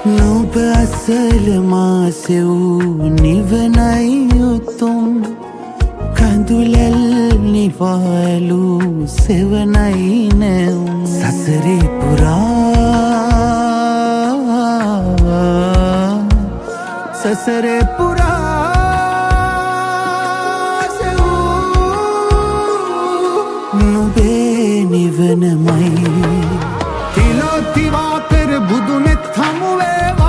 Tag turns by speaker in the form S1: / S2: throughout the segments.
S1: නුඹ අසල මා සෙවූ නිවනයි උතුම්. කඳුලැල් නිවාලු සෙවනයි නැවුම්. සසරේ පුරා, සසරේ පුරා සෙවූ නුඹේ නිවනමයි.
S2: තිලෝතිවාකර බුදුනෙත් හමු වේවා.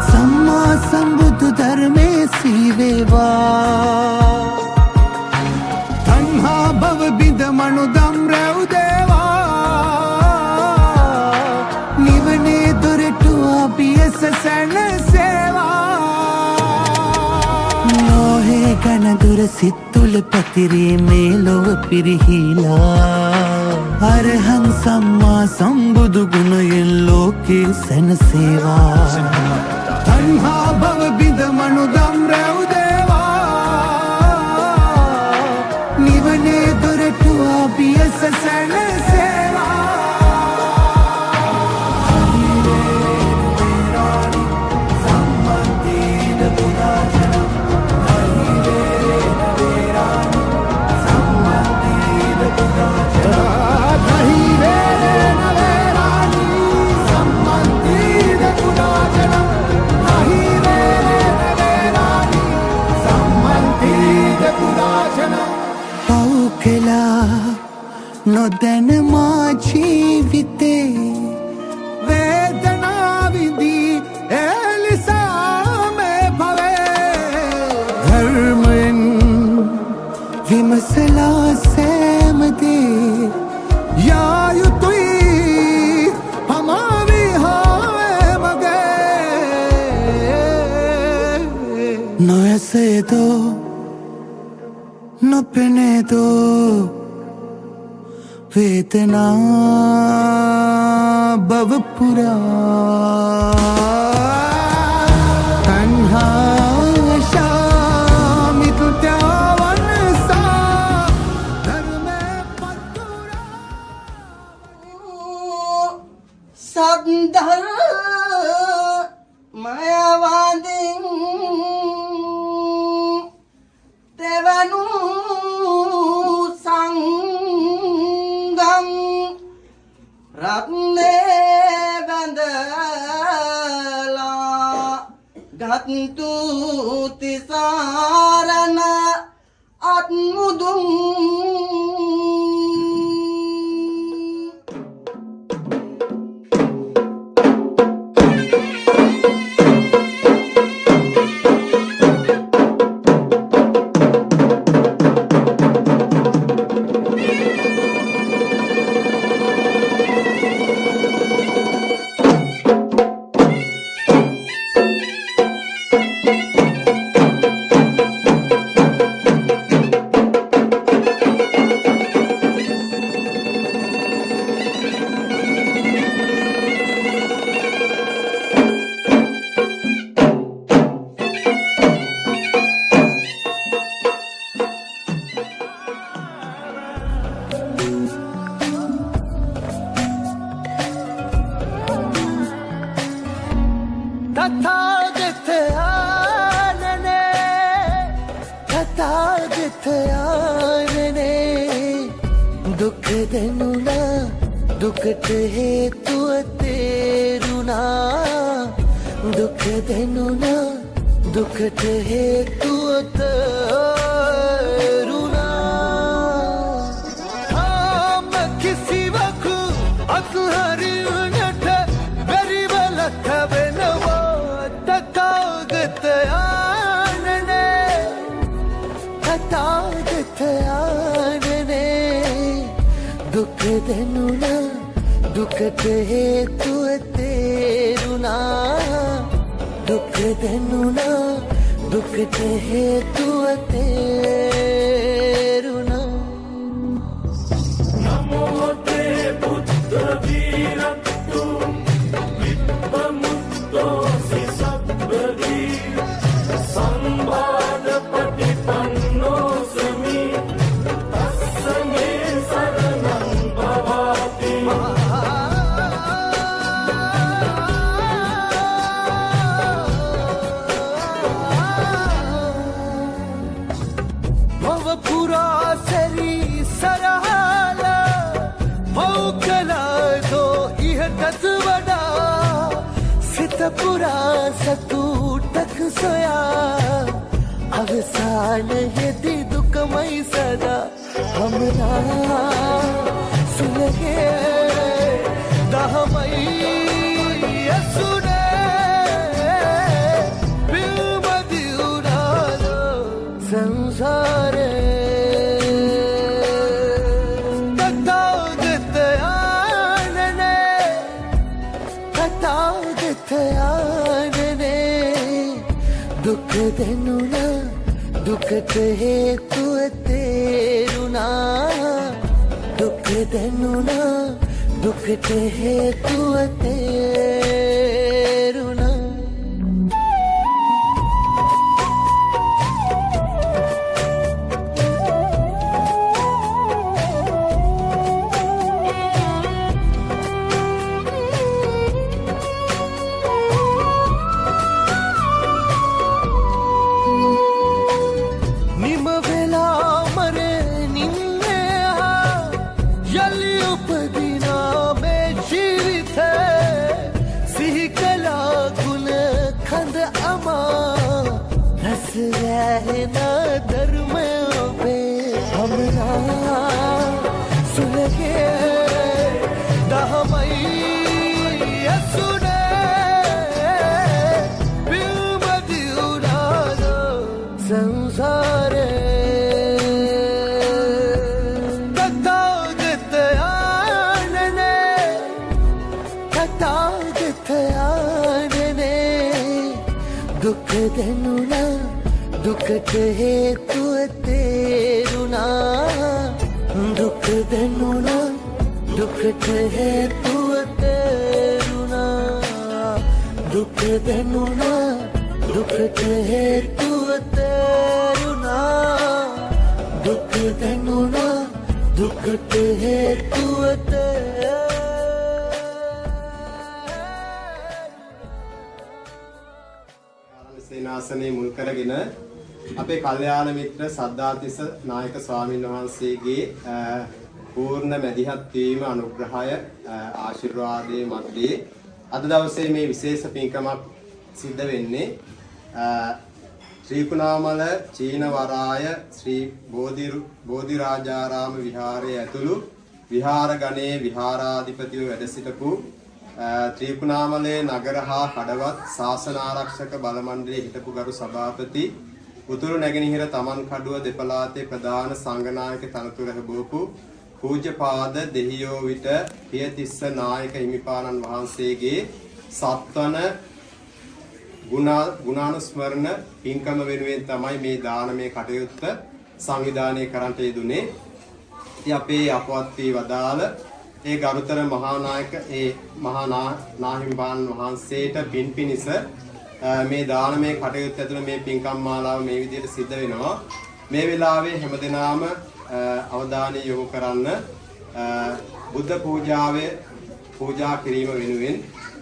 S1: සම්මා සම්බුදු ධර්මයේ සීවේවා.
S2: තණ්හා භව බිඳ මනුදම් රැව් දේවා.
S1: නිවනේ දොරටු අභියස
S2: සැනසේවා.
S1: නොහේ ඝන දුර සිත් තුළ පැතිරී මේ ලොව පිරිහිලා. අරහං සම්මා සම්බුදු ගුණයෙන් ලෝකේ සැනසේවා.
S2: තණ්හා භව බිඳ මනුදම් රැව් දේවා.
S1: නිවනේ දොරටු අභියස
S2: සැනසේවා.
S1: පව් කළා නොදැන මා ජීවිතේ.
S2: වේදනා විඳී එලිසා මේ භවේ. ධර්මයෙන්
S1: විමසලා සෑම දේ
S2: යා යුතුයි පමා විහාවේ මගේ.
S1: නොඇසේදෝ, නොපෙනේදෝ වේදනා භව පුරා.
S2: තණ්හා ආශා මිත්‍යාවන් සා ධර්මේ පතුරා.
S3: සද්ධර්මයවදින් තෙවනු සංගම් රත්නේ බැඳලා ගත්තු තිසරණ අත්මුදුන්.
S1: තථාගත ආනනේ, තථාගත ආනනේ, දුක දැනුණා, දුකට හේතුව තේරුණා. දුක දැනුණා, දුකට හේතුව තේරුණා.
S2: ආම කිසිවකු අත්හරින්නට බැරිව ලත වෙනවා තථාගත ආනනේ.
S1: තථාගත ආනනේ, දුක දැනුණා, දුකට හේතුව තේරුණා. දුක දැනුණා, දුකට හේතුව තේරුණා.
S4: නමෝ තේ බුද්ධ වීරත්තු විප්පමුත්තෝසි සබ්බදී සම්බාධ පටිපන්නෝසමි තස්ස මේ සරණං භවාති.
S1: සොයා අවසානයේදී දුකමයි සදා හමනා සුලගේ දහමයි ඇසුනේ පිල්මදි වුණාලෝ සංසාරේ. තථාගත ආනනේ, තථාගත ආනනේ, දුක දැනුණා, දුකට හේතුව තේරුණා. දුක දැනුණා, දුකට හේතුව තේරුණා. නිම වෙලා මරණින්නේ යලි උපදිනා මේ ජීවිතේ සිහි කළා ගුණ කඳ අමා රස වැහෙන ධර්මය ඔබේ හමනා සුලගේ දහමයි ඇසුනේ පිල්මදි වුණාලෝ සංසාරේ. තථාගත ආනනේ, තථාගත ආනනේ, දුක දැනුණා, දුකට හේතුව තේරුණා. දුක දැනුණා, දුකට හේතුව තේරුණා. දුක දැනුණා, දුකට හේතුව තේරුණා. දුක දැනුණා, දුකට හේතුව තේරුණා.
S5: ආරණ්‍ය සේනාසනයේ මුල් කරගෙන අපේ කල්යාණ මිත්‍ර සද්ධාතිස්ස නායක ස්වාමීන් වහන්සේගේ පූර්ණ මැදිහත් වීම අනුග්‍රහය ආශිර්වාදයේ මැද්දේ අද දවසේ මේ විශේෂ පින්කමක් සිද්ධ වෙන්නේ. ශ්‍රී කුණාමල චීන වරාය ශ්‍රී බෝධිරාජාරාම විහාරයේ ඇතුළු විහාර ගණයේ විහාරාධිපතිව වැඩ සිටපු ත්‍රිකුණාමලයේ නගර හා කඩවත් ශාසන ආරක්ෂක බල මණ්ඩලයේ හිටපු ගරු සභාපති, උතුරු නැගෙනහිර තමන් කඩුව දෙපළාතේ ප්‍රධාන සංඝනායක තනතුර ලැබූ පූජ්‍යපාද දෙහියෝ විට පියතිස්ස නායක හිමිපාණන් වහන්සේගේ සත්වන ගුණානුස්මරණ පින්කම වෙනුවෙන් තමයි මේ දානමය කටයුත්ත සංවිධානය කරන්නට යෙදුනේ. ඉතින් අපේ අපවත් වී වදාළ ඒ ගරුතර මහා නායක ඒ මහා නාහිමිපාණන් වහන්සේට පින් පිණිස මේ දානමය කටයුත්ත ඇතුළේ මේ පින්කම් මාලාව මේ විදිහට සිද්ධ වෙනවා. මේ වෙලාවේ හැමදෙනාම අවධානය යොමු කරන්න බුද්ධ පූජාවේ පූජා කිරීම වෙනුවෙන්.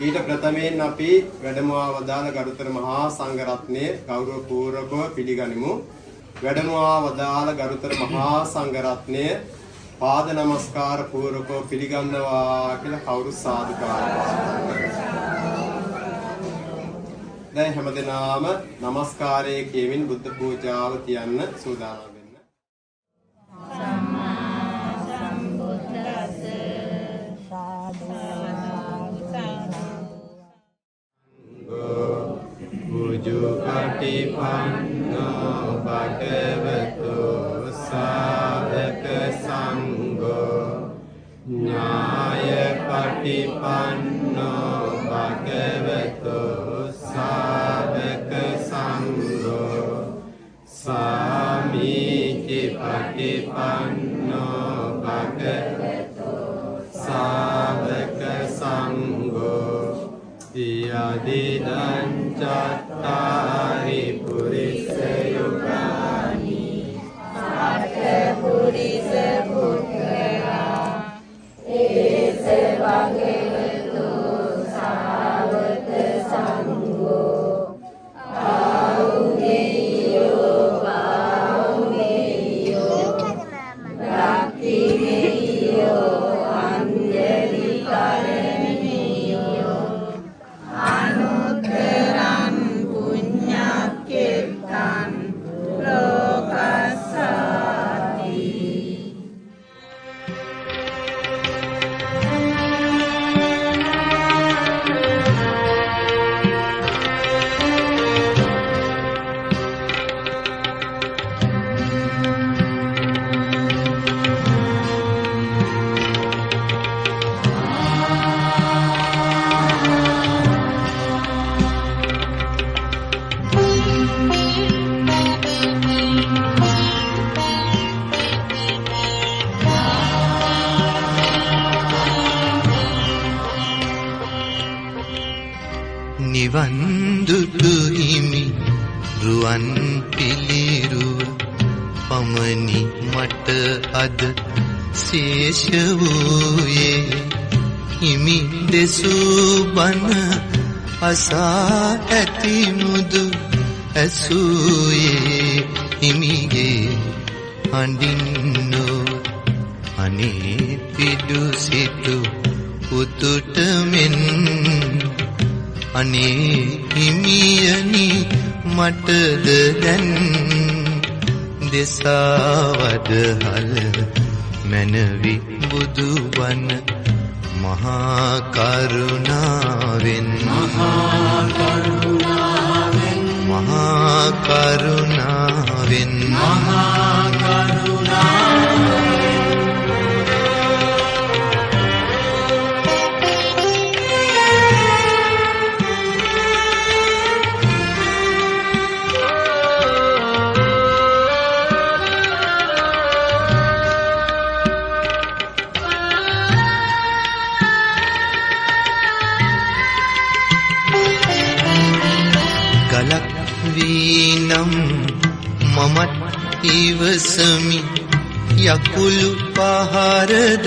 S5: ඊට ප්‍රථමයෙන් අපි වැඩමවා වදාළ ගරුතර මහා සංඝරත්නය ගෞරව පූර්වකව පිළිගනිමු. වැඩමවා වදාළ ගරුතර මහා සංඝරත්නය පාද නමස්කාර පූර්වකව පිළිගන්නවා කියලා කවුරු සාදුකාර. දැන් හැමදෙනාම නමස්කාරය කියමින් බුද්ධ පූජාව තියන්න සූදානම් වෙන්න.
S6: සම්මා සම්බුද්දස්ස. සාදු සාදු.
S5: උජුපටිපන්නෝ භගවතු සාවක සංඝෝ, ඥායපටිපන්නෝ භගවතු සාවක සංඝෝ, සාමීචි පටිපන්නෝ භගවතු සාවක සංඝෝ. යදිදං චත්තාරි පුරිස යුගානි
S6: පුරිස පුද්ගලා ඒස භගවතු සාවක සංඝෝ ආහුනේයෝ පාහුනේයෝ දක්ඛිනේයෝ අංජලි කරණීයෝ අනුත්තරං පුඤ්ඤසම්පදං.
S1: නිවන් දුටු හිමි රුවන් පිළිරුව පමණි මට අද ශේෂ වූයේ. හිමි දෙසූ බණ අසා ඇති මුදු ඇසූයේ. හිමිගේ හඬින්නෝ අනේ පිඩු සිටු උතුට මෙන්. අනේ හිමියනි මටද දැන් දෙසාවදහල මැනවි බුදු බණ මහා කරුණාවෙන්, මහා කරුණාවෙන්, මහා කරුණාවෙන්, මහා කරුණාවෙන්. ගලක් වී නම් මමත් ඉවසමි, යකුළු පහරද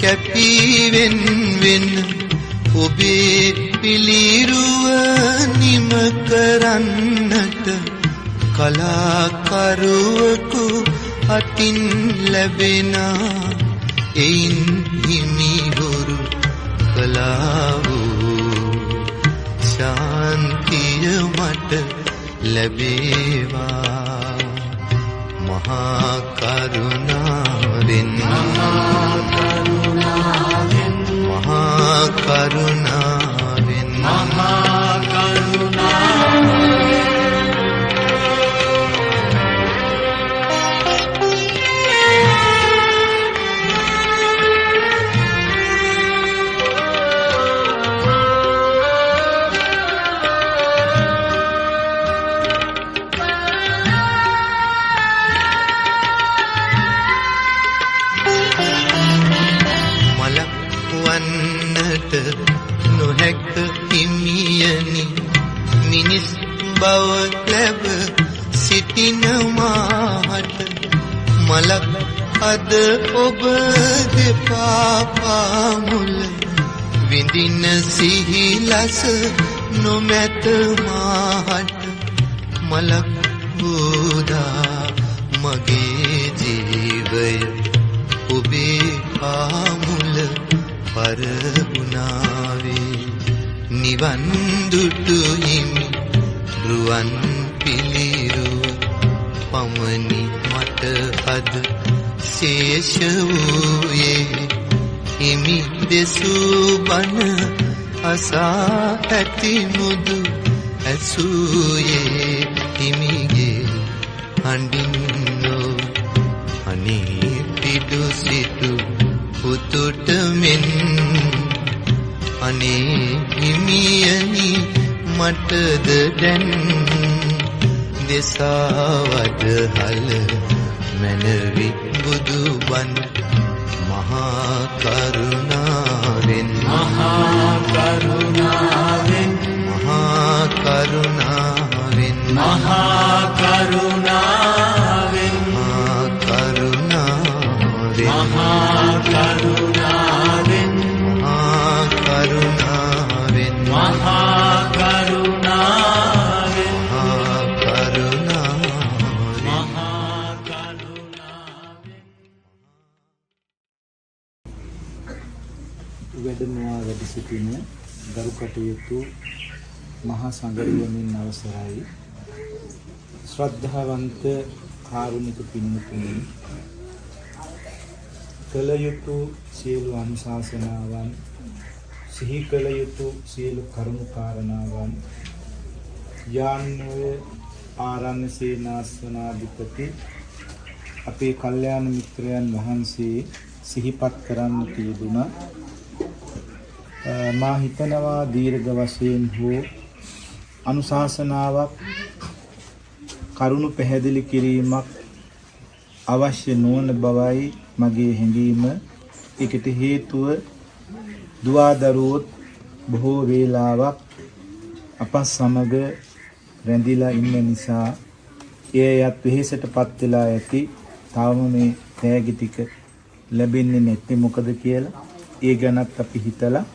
S1: කැපිවෙන් වෙන ඔබේ පිළිරුව නිම කරන්නට කලාකරුවකු අතින් ලැබෙන එයින් හිමිහුරු කළා වූ ශාන්තිය මට ලැබේවා. මහා කරුණාවෙන්, මහා කරුණාවෙන්, මහා කරුණාවෙන්, මහා කරුණාවෙන්. මලක් වන්නට නොහැක හිමියනි, මිනිස් බව ලැබ සිටින මාහට මලක් අද ඔබ දෙපා පාමුල විඳින සිහිලස නොමැත මාහට. මලක් වූදා මගේ ජීවය ඔබේ පාමුල පරහුණාවේ. නිවන් දුටු හිමි රුවන් පිළිරුව පමණි මට අද ශේෂ වූයේ. හිමි දෙසූ බණ අසා ඇති මුදු ඇසූයේ. හිමිගේ හඬින්නෝ අනේ පිඩු සිටු පුතුට මෙන්. අනේ හිමියනි මටද දැන් දෙසාවදහල මැනවි බුදු බණ මහා කරුණාවෙන්, මහා කරුණාවෙන්, මහා කරුණාවෙන්, මහා කරුණාවෙන්, මහා කරුණාවෙන්, මහා කරුණාවෙන්, මහා කරුණාවෙන්, මහා කරුණාවෙන්, මහා කරුණාවෙන්, මහා කරුණාවෙන්.
S7: වැඩමවා වැඩ සිටින ගරු කටයුතු මහා සංඝරුවනින් අවසරයි. ශ්‍රද්ධාවන්ත කාරුණික පින්වතුනි, කළ යුතු සියලු අනුශාසනාවන්, සිහි කළ යුතු සියලු කරුණු කාරණාවන් යාන්නෝය ආරණ්‍ය සේනාසනාධිපති අපේ කල්යාණ මිත්‍රයන් වහන්සේ සිහිපත් කරන්න තිබුණා. මා හිතනවා දීර්ඝ වශයෙන් හෝ අනුශාසනාවක් කරුණු පැහැදිලි කිරීමක් අවශ්‍ය නොවන බවයි මගේ හැඟීම. ඒකට හේතුව දුවා දරුවොත් බොහෝ වේලාවක් අප සමග රැඳිලා ඉන්න නිසා ඒ අයත් වෙහෙසටපත් වෙලා ඇති. තවම මේ තෑගි ටික ලැබෙන්නේ නැත්තේ මොකද කියලා ඒ ගැනත් අපි හිතලා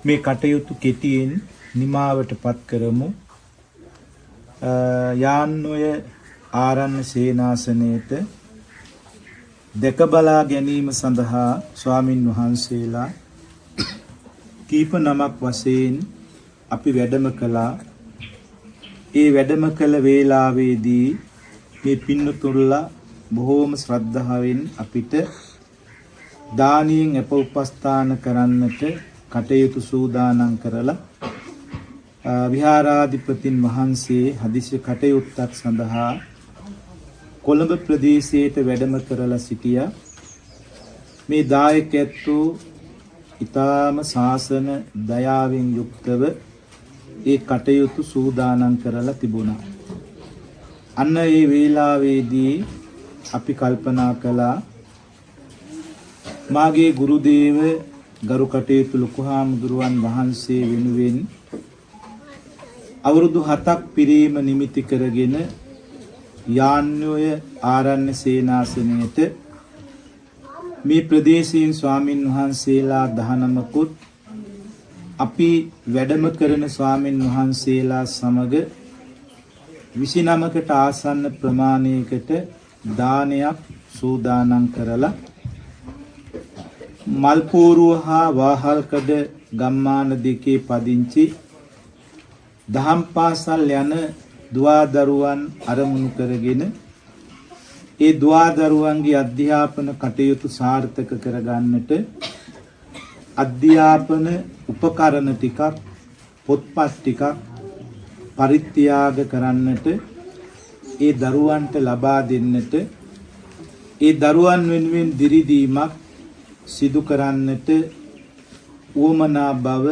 S7: මේ කටයුතු කෙටියෙන් නිමාවටපත් කරමු. යාන්නොය ආරණ්‍ය සේනාසනයේට දැක බලා ගැනීම සඳහා ස්වාමින් වහන්සේලා කීප නමක් වශයෙන් අපි වැඩම කළා. ඒ වැඩම කළ වේලාවේදී මේ පින්නතුල්ලා බොහෝම ශ්‍රද්ධාවෙන් අපිට දානියෙන් අප උපස්ථාන කරන්නට කටයුතු සූදානම් කරලා විහාරාධිපතින් වහන්සේ හදිසි කටයුත්තක් සඳහා කොළඹ ප්‍රදේශයට වැඩම කරලා සිටියා. මේ දායකයත්තු ඊටාම ශාසන දයාවෙන් යුක්තව ඒ කටයුතු සූදානම් කරලා තිබුණා. අන්න ඒ වේලාවේදී අපි කල්පනා කළා මාගේ ගුරුදේව ගරු කටයුතු ලොකු හාමුදුරුවන් වහන්සේ වෙනුවෙන් අවුරුදු 7ක් පිරීම නිමිති කරගෙන යාන්‍යෝය ආරණ්‍ය සේනාසනයට මේ ප්‍රදේශයෙන් ස්වාමින් වහන්සේලා 19කුත් අපි වැඩම කරන ස්වාමින් වහන්සේලා සමග 29කට ආසන්න ප්‍රමාණයකට දානයක් සූදානම් කරලා මල්පෝරුව හා වාහල්කඩ ගම්මාන දෙකේ පදිංචි දහම් පාසල් යන දුවාදරුවන් අරමුණු කරගෙන ඒ දුවාදරුවන්ගේ අධ්‍යාපන කටයුතු සාර්ථක කරගන්නට අධ්‍යාපන උපකරණ ටිකක් පොත්පත් ටිකක් පරිත්‍යාග කරන්නට ඒ දරුවන්ට ලබා දෙන්නට ඒ දරුවන් වෙනුවෙන් දිරිදීමක් සිදු කරන්නට උවමනා බව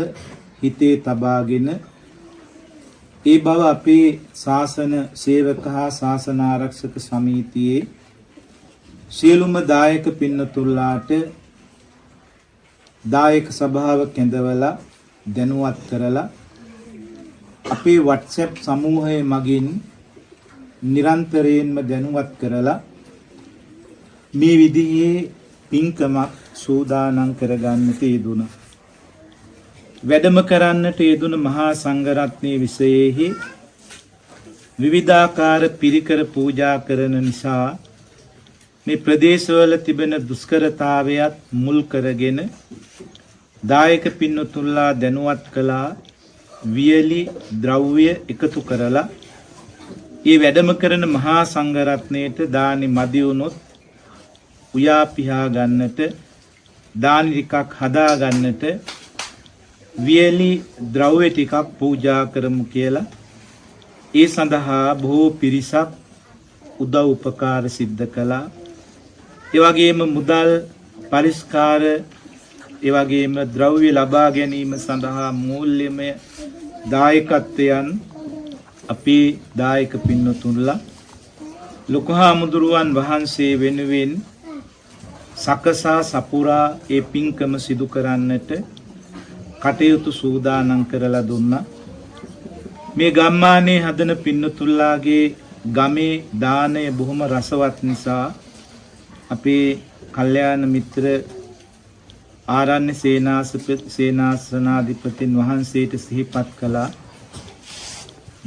S7: හිතේ තබාගෙන ඒ බව අපේ ශාසන සේවක හා ශාසන ආරක්ෂක සමිතියේ සියලුම දායක පින්නතුල්ලාට දායක සභාව කැඳවලා දැනුවත් කරලා අපේ WhatsApp සමූහය මගින් නිරන්තරයෙන්ම දැනුවත් කරලා මේ විදිහේ පින්කමක් සූදානම් කරගන්නට යෙදුණා. වැඩම කරන්නට යෙදුණ මහා සංඝරත්නයේ විෂයෙහි විවිධාකාර පිරිකර පූජා කරන නිසා මේ ප්‍රදේශවල තිබෙන දුෂ්කරතාවයත් මුල් කරගෙන දායක පින්වතුන්ලා දැනුවත් කළා වියලි ද්‍රව්‍ය එකතු කරලා ඒ වැඩම කරන මහා සංඝරත්නයට දානි මදි වුණොත් උයා පිහා ගන්නට දානි ටිකක් හදා ගන්නට වියලි ද්‍රව්‍ය ටිකක් පූජා කරමු කියලා ඒ සඳහා බොහෝ පිරිසක් උදව් උපකාර සිද්ධ කළා. ඒ වගේම මුදල් පරිස්කාර ඒ වගේම ද්‍රව්‍ය ලබා ගැනීම සඳහා මූල්‍යමය දායකත්වයන් අපේ දායක පින්වතුන්ලා ලොකු හාමුදුරුවන් වහන්සේ වෙනුවෙන් සකසා සපුරා ඒ පින්කම සිදු කරන්නට කටයුතු සූදානම් කරලා දුන්නා. මේ ගම්මානයේ හදන පින්නතුල්ලාගේ ගමේ දානය බොහොම රසවත් නිසා අපේ කල්යාණ මිත්‍ර ආරණ්‍ය සේනාසනාධිපතින් වහන්සේට සිහිපත් කළා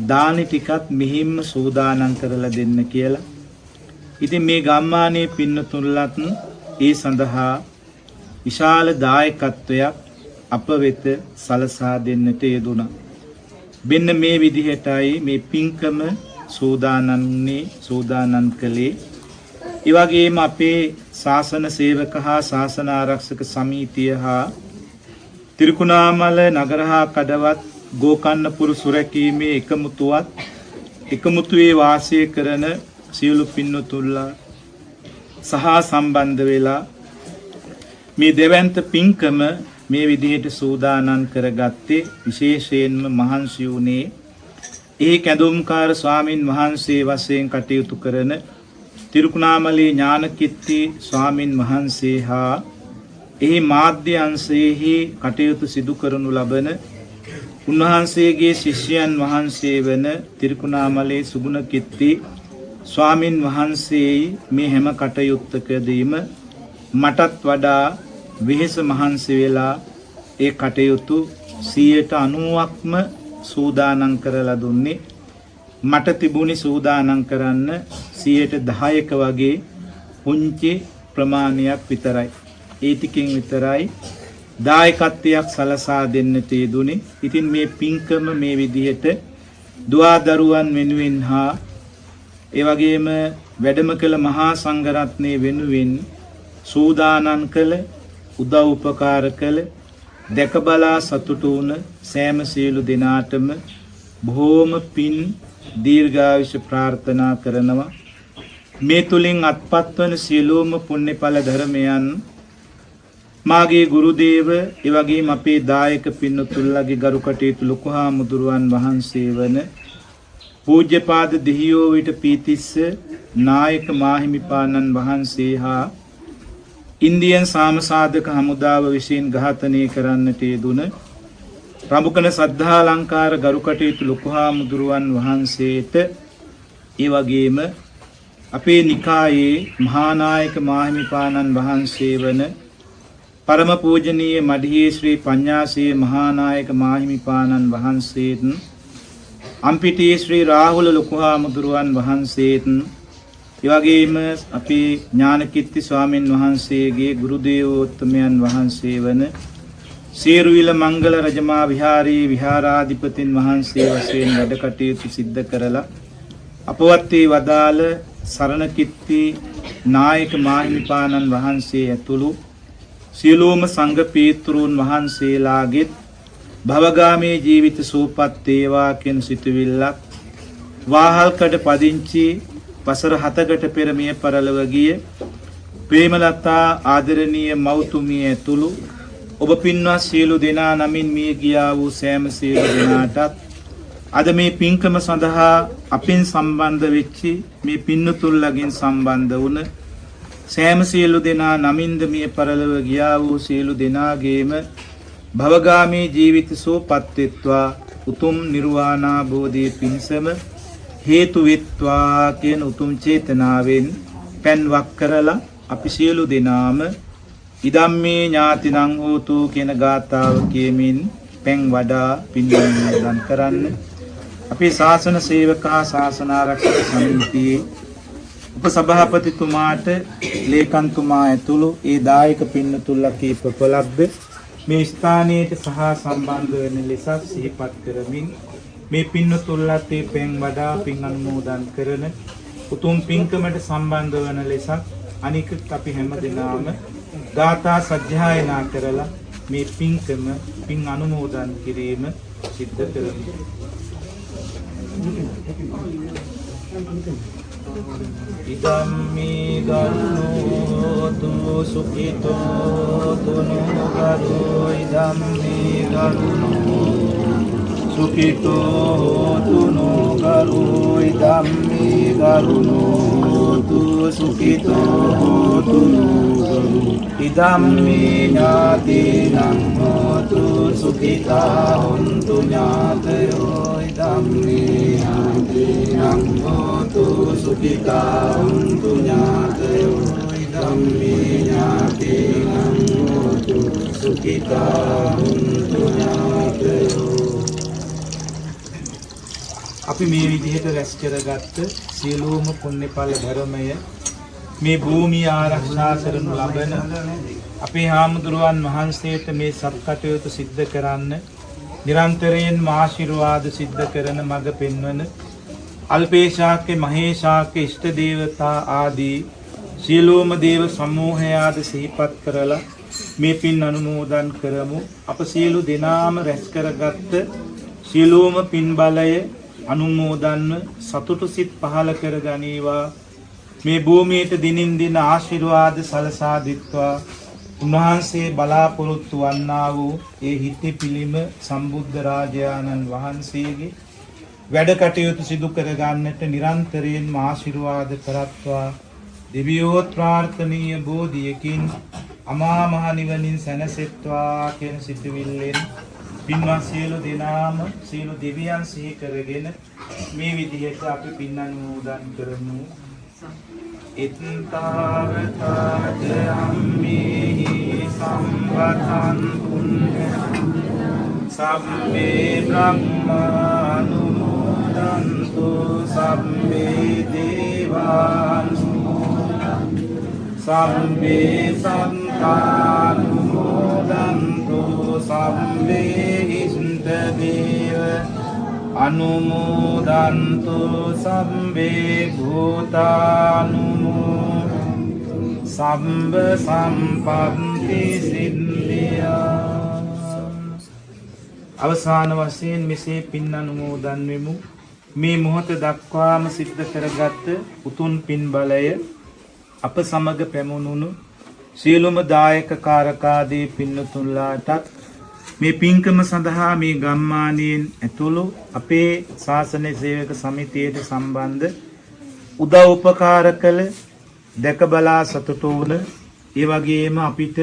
S7: දානි ටිකත් මෙහිම්ම සූදානම් කරලා දෙන්න කියලා. ඉතින් මේ ගම්මානයේ පින්නතුන්ලත් ඒ සඳහා විශාල දායකත්වයක් අප වෙත සලසා දෙන්නට යෙදුණා. මෙන්න මේ විදිහටයි මේ පින්කම සූදානම් කළේ. ඒ වගේම අපේ ශාසන සේවක හා ශාසන ආරක්ෂක සමිතිය හා තිරිකුණාමල නගර හා කඩවත් ගෝකන්නපුර සුරැකීමේ එකමුතුවත් එකමුතුවේ වාසය කරන සියලු පින්වතුන්ලා සහ සම්බන්ධ වෙලා මේ දෙවන්ත පින්කම මේ විදිහට සූදානම් කරගත්තේ විශේෂයෙන්ම මහන්සි වුණේ එහි කැඳුම්කාර ස්වාමින් වහන්සේ වශයෙන් කටයුතු කරන තිරුකුණාමලේ ඥානකිත්ති ස්වාමින් වහන්සේ හා එහි මාධ්‍ය අංශයේහි කටයුතු සිදු කරනු ලබන උන්වහන්සේගේ ශිෂ්‍යයන් වහන්සේ වන තිරිකුණාමලේ සුගුණකිත්ති ස්වාමින් වහන්සේයි මේ හැම කටයුත්තකදීම මටත් වඩා වෙහෙස මහන්සි වෙලා ඒ කටයුතු 90%ක්ම සූදානම් කරලා දුන්නේ. මට තිබුණේ සූදානම් කරන්න 10%ක වගේ පුංචි ප්‍රමාණයක් විතරයි. ඒ ටිකෙන් විතරයි දායකත්වයක් සලසා දෙන්නට යෙදුනේ. ඉතින් මේ පින්කම මේ විදිහට දුවා දරුවන් වෙනුවෙන් හා ඒ වගේම වැඩම කළ මහා සංඝරත්නය වෙනුවෙන් සූදානම් කළ, උදව් උපකාර කළ, දැක බලා සතුටු වුණ සෑම සියලු දෙනාටම බොහෝම පින් දීර්ඝායුෂ ප්‍රාර්ථනා කරනවා. මේ තුලින් අත්පත් වන සියලුම පුණ්‍යඵල ධර්මයන් මාගේ ගුරුදේව, ඒ වගේම අපේ දායක පින්තුල්ලාගේ ගරු කටයුතු ලොකු හාමුදුරුවන් වහන්සේ වන පූජ්‍යපාද දෙහියෝ විට පීතිස්ස නායක මාහිමිපාණන් වහන්සේ හා ඉන්දියන් සාමසාධක හමුදාව විසින් ඝාතනය කරන්නට යෙදුන රඹුකන සද්ධාලංකාර ගරු කටයුතු ලොකු හාමුදුරුවන් වහන්සේට, ඒ වගේම අපේ නිකායේ මහානායක මාහිමිපාණන් වහන්සේ වන පරම පූජනීය මඩිහේ ශ්‍රී පඤ්ඤාසී මහානායක මාහිමිපාණන් වහන්සේත්, අම්පිටියේ ශ්‍රී රාහුල ලොකු හාමුදුරුවන් වහන්සේත්, ඒ වගේම අපේ ඥානකිත්ති ස්වාමින් වහන්සේගේ ගුරු දේවෝත්තමයන් වහන්සේ වන සේරුවිල මංගල රජමා විහාරයේ විහාරාධිපතින් වහන්සේ වශයෙන් වැඩ කටයුතු සිද්ධ කරලා අපවත් වී වදාළ සරණකිත්ති නායක මාහිමිපාණන් වහන්සේ ඇතුළු සියලුම සංඝ පීතෘන් වහන්සේලාගෙත් භවගාමී ජීවිත සූපත් වේවා කියන සිතුවිල්ලක්, වාහල්කඩ පදිංචි වසර 7කට පෙර මිය පරලොව ගිය ප්‍රේමලතා ආදරණීය මව්තුමිය ඇතුළු ඔබ පින්වත් සියලු දෙනා නමින් මිය ගියා වූ සෑම සියලු දෙනාටත්, අද මේ පින්කම සඳහා අපෙන් සම්බන්ධ වෙච්චි මේ පින්නතුල්ලගෙන් සම්බන්ධ වුණ සෑම සියලු දෙනා නමින්ද මිය පරලොව ගියා වූ සියලු දෙනාගේම භවගාමී ජීවිත සුවපත් වෙත්වා, උතුම් නිර්වාණාබෝධිය පිණිසම හේතු වෙත්වා කියන උතුම් චේතනාවෙන් පැන් වක් කරලා අපි සියලු දෙනාම ඉදම්මේ ඥාතිනං හෝතු කියන ගාථාව කියමින් පැන් වඩා පින් අනුමෝදන් කරන්න. අපේ ශාසන සේවක හා ශාසනාරක්ෂක සමිතියේ උපසභාපතිතුමාට ලේකම්තුමා ඇතුළු ඒ දායක පින්නතුල්ලා කීප පොලක්ද මේ ස්ථානයට සහ සම්බන්ධ වෙන ලෙස සිහිපත් කරමින් මේ පින්නතුල්ලාත් ඒ පෙන් වඩා පින් අනුමෝදන් කරන උතුම් පින්කමට සම්බන්ධ වන ලෙස අනිකුත් අපි හැම දෙනාම ගාථා සජ්ජායනා කරලා මේ පින්කම පින් අනුමෝදන් කිරීම සිද්ධ කරමු. ඉදම්මි ගරුණෝතු සුඛිතෝ තුනෝ ගරු, ඉදම්මි ගරුණෝ සුඛිතෝ තුනෝ ගරු, ඉදම්මි ගරුණෝතු සුඛිතෝ තුනෝ ගරු, ඉදම්මි ඥාතිනං හෝතු සුඛිතා හොන්තු ඥාතයෝ, ඉදම්මි ඥාතිනං හෝතු සුඛිතා හොන්තු ඥාතයෝ, ඉදම්මි ඥාතිනං හෝතු සුඛිතා හොන්තු ඥාතයෝ. අපි මේ විදිහට රැස් කරගත්ත සියලුම පුණ්‍යඵල ධර්මය මේ භූමිය ආරක්ෂා කරනු ලබන අපේ හාමුදුරුවන් වහන්සේට මේ සත්කටයුතු සිද්ධ කරන්න නිරන්තරයෙන්ම ආශිර්වාද සිද්ධ කරන මඟ පෙන්වන අල්පේශාක්‍ය මහේශාක්‍ය ඉෂ්ට දේවතා ආදී සියලුම දේව සමූහයාද සිහිපත් කරලා මේ පින් අනුමෝදන් කරමු. අප සියලු දෙනාම රැස් කරගත්ත සියලුම පින් බලය අනුමෝදන්ව සතුටු සිත් පහළ කර ගනීවා. මේ භූමියට දිනින් දින ආශිර්වාද සලසා දිත්වා. උන්වහන්සේ බලාපොරොත්තු වන්නා වූ ඒ හිතේ පිළිම සම්බුද්ධ රාජානන් වහන්සේගේ වැඩ කටයුතු සිදු කර ගන්නට නිරන්තරයෙන්ම ආශිර්වාද කරත්වා. දෙවියෝත් ප්‍රාර්ථනීය බෝධියකින් අමා මහ නිවනින් සැනසෙත්වා කියන සිතුවිල්ලෙන් පින්වත් සියලු දෙනාම සියලු දෙවියන් සිහි කරගෙන මේ විදිහට අපි පින් අනුමෝදන් කරමු. ඉත්තාවතාච අම්මේහි සම්පතං පුඤ්ඤ සබ්බේ බ්‍රහ්මානුමෝදන්තු සබ්බේ දේවානුමෝදන්තු සබ්බේ සත්තානුමෝදන්තු සබ්බේ ඉෂ්ඨ දේව අනුමෝදන්තු සබ්බේ භූතානුමෝ සම්බ සම්පත්ති සිද්ධියා. අවසාන වශයෙන් මෙසේ පින් අනුමෝදන් වෙමු. මේ මොහොත දක්වාම සිද්ධ කරගත් උතුම් පින් බලය අප සමග පැමුණුණු සියලුම දායක කාරකාදී පින්තුන්ලාටත් මේ පින්කම සඳහා මේ ගම්මානයෙන් ඇතුළු අපේ ශාසන සේවක සමිතියට සම්බන්ධ උදව් උපකාර කළ දැක බලා සතුටු වුණ, ඒ වගේම අපිට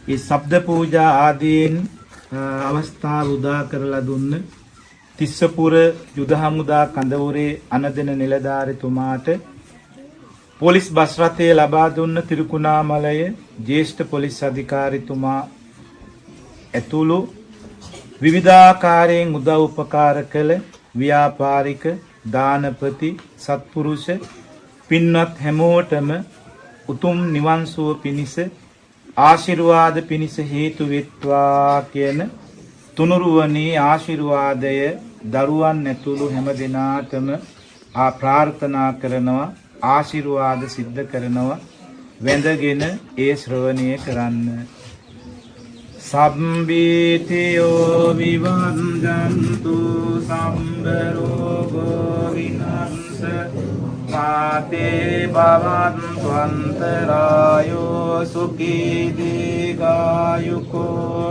S7: මේ ශබ්ද පූජා ආදීන් අවස්ථාව උදා කරලා දුන්න තිස්සපුර යුද හමුදා කඳවුරේ අනදෙන නිලධාරීතුමාට පොලිස් බස් රථය ලබා දුන්න තිරුකුණාමලය ජ්‍යෙෂ්ඨ පොලිස් අධිකාරිතුමා ඇතුළු විවිධාකාරයෙන් උදව් උපකාර කළ ව්‍යාපාරික දානපති සත්පුරුෂ පින්වත් හැමෝටම උතුම් නිවන් සුව පිණිස ආශිර්වාද පිණිස හේතු වෙත්වා කියන තුනුරුවනේ ආශිර්වාදය දරුවන් ඇතුළු හැම දෙනාටම ප්‍රාර්ථනා කරනවා, ආශිර්වාද සිද්ධ කරනවා. වැඳගෙන ඒ ශ්‍රවණය කරන්න. සම්බීතියෝ විවංජන්තු සම්බ රෝගෝ විනස්ස මාතේ භවන්ත්වන්තරායෝ සුඛී දීඝායුකෝ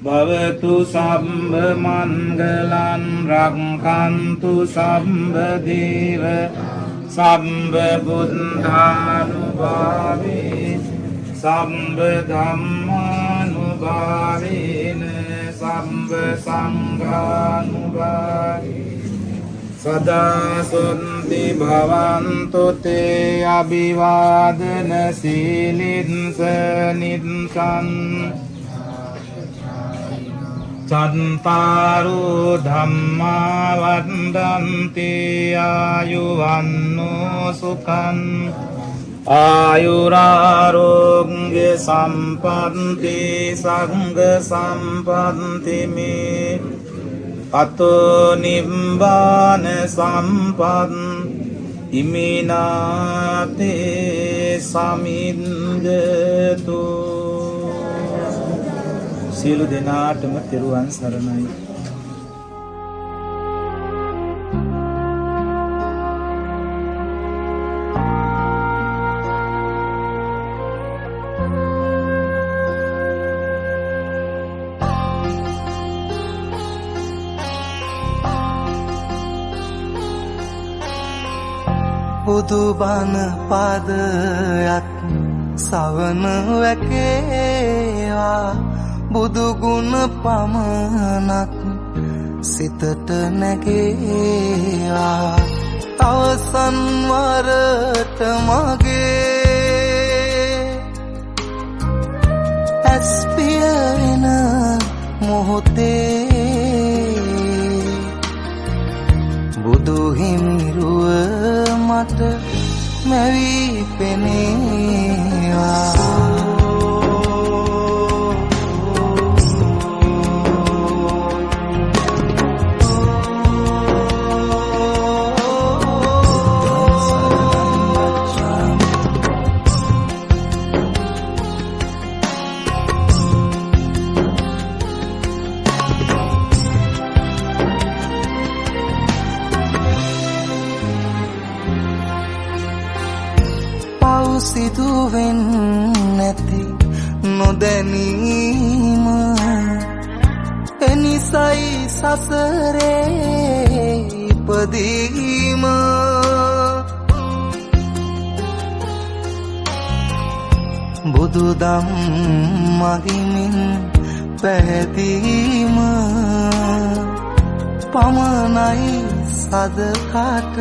S7: භවතු සම්බ මංගලං රක්ඛන්තු සම්බ දේව සම්බ බුද්ධානුභාවේ සම්බ ධම්මානුභාවේන සම්බ සංඝානුභාවේ සදා සොන්ති භවන්තු තේ අභිවාදන සීලින්ස නිස්සං චන්තාරෝ ධම්මා වන්දන්ති ආයුවන්නෝ සුඛං ආයුරාරෝග්‍ය සම්පන්ති සංඝ සම්පන්ති මේ අතෝ නිබ්බාන සම්පත් ඉමිනාතේ සමින්දතු. සියලු දෙනාටම තෙරුවන් සරණයි.
S1: බුදුබණ පදයක් සවන වැකේවා, බුදු ගුණ පමණක් සිතට නැගේවා. අවසන් වරට මගේ ඇස් පියවෙන මොහොතේ බුදු හිමිරුව මට මැවී පෙනේවා. සිදුවෙන් නැති නොදැනීම එනිසයි සසරේ ඉපදීම. බුදුදම් මගිමින් පැහැදීම. පමණයි සදකට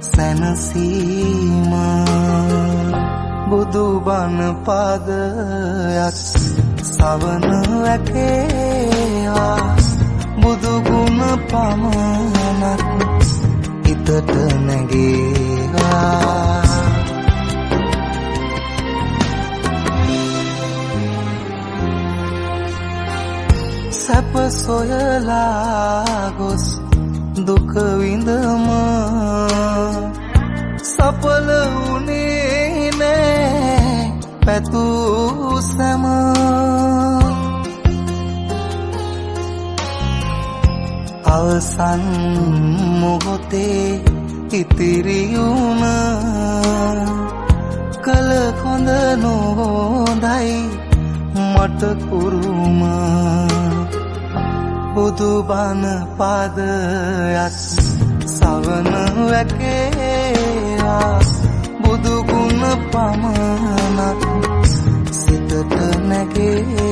S1: සැනසීම. බුදු බණ පදයක් සවන වැටේවා, බුදු ගුණ පමණක් හිතට නැගේවා. සැප සොයලා ගොස් දුක විඳම සඵල වුණේ නෑ පැතූ සැම. අවසන් මොහොතේ ඉතිරි වුණ කල කොඳ නොහොඳයි මට කුරුම. බුදු බණ පදයක් සවන වැකේවා, බුදු ගුණ පමණක් සිතට නැගේවා.